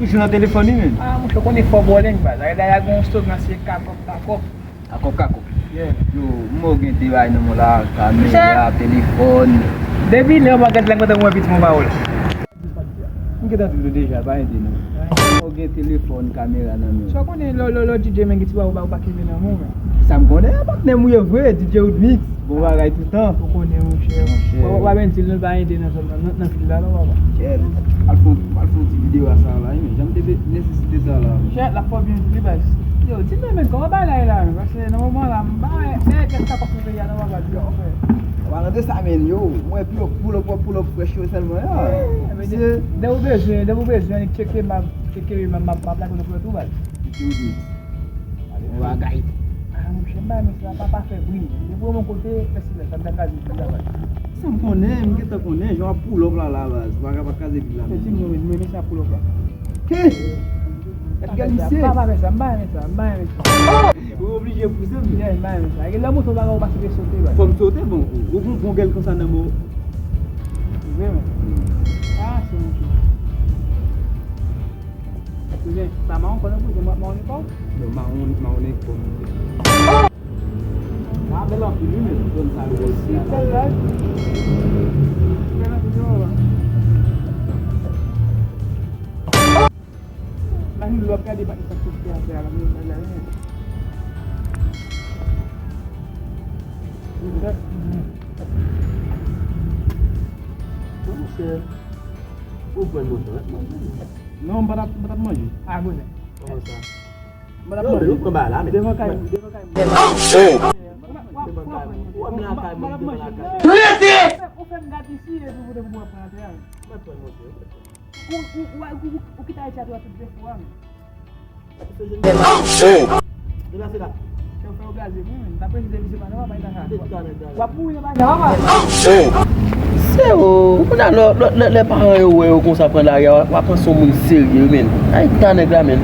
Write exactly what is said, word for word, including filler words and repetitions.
Toujou nan telefòn li menm. Ah, monchè, w konnen fò bòlèng, baz. Ay, dayè, gen yon slogan, se kakòp, kakòp. Kakòp, kakòp. Yeah. Yo, m wè w gen de bagay nan men w la, kamera, telefòn. Depi lè w pa gad la, mwen tankou mwen piti, mon pawòl. M gentan di w deja, pa ede non. Ou gen telefòn, kamera nan men w. Sa w konnen, lè, lè, lè w D J, men gen ti bagay ou pa, ou pa kenbe nan men w, men. Sa m konnen, patnè m ou ye vre, D J Woodmix. Bon bagay toutan. Ou konnen, monchè. Monchè. Ou pa, ou pa menm di l non, pa ede nan zòn nan, nan, nan vil la, non, papa. Kèt. Al fè, al fè yon ti videyo a sa la, wi, men. Jan m te be-, nesesite sa la. Monchè, l ap fè w byen tou, wi, baz. Yo, di m non, men, kòman bagay la ye la, men? Paske nan moman la, m pa wè, men, kèk sa pa fè peyi a, non, papa, di, anfen. An palan de sa, men, yo, mwen pi yo pull up, pull up fresh yo sèlman, ya. Eh, men de, de ou bezwen, de ou bezwen, li tcheke m ap, tcheke m ap, m ap, m ap lage nou tou, baz. Li di w di. Bon bagay. Ah, monchè, m pa renmen sa, pa, pa fè bri. Depi w yon kote, fè silans, sa m ta kraze vil la, baz. Sa m konnen, m gentan konnen, jan w ap pull up la, la, baz. Ou pa ka pa kraze vil la, men. Di m non, men, men sa pull up la. Ke? Gad gèl misye. Pa, pa fè sa, m pa renmen sa, m pa renmen sa. Ou oblije pouse m. Yeah, m pa renmen sa. Gen lè moto pa gen, ou pa sipoze sote, baz. Fò m sote, bon, ou, ou gon bon gèl konsa nan men w. Vre, men. Ah, se monchè. Kouzen, sa mawon kò nan kouzen, mawon li kò? Non, mawon, mawon li kò. Sa bèl anpil, wi, men zòn sa yo osi. Si, bèl la. Bèl anpil, wi, papa. La, nou lòt gade pa ki sa k sot fè afè a la, nou gade la, wi. Monchè. Monchè. Ou pran monchè, w ap manje. Non, m pa t ap, m pa t ap manje. Ah, monchè. Kòman sa? M pa t ap manje. Yo, yo pran bagay la, men. Devan kay, devan kay mwen. Oh! Devan kay mwen. Ou wè m lakay mwen, devan lakay. Rete! Ou fè m gad isi, epi ou te pou pran atè a. Mwen pran monchè. Ou, ou, ou, ou, ou kite Ayiti a tou a tout defo a, men. Oh! Deplase la. Chè, fè yo gaze, wi, men. Dapre si se pa nan papa, li ta sa. W ap mouri nan bagay la, papa. Oh! Se ou, ou konn lè, lè, lè, lè paran yo wè yo konsa pran lari a, w ap panse yon moun serye, men. Ay, ta nèg la, men.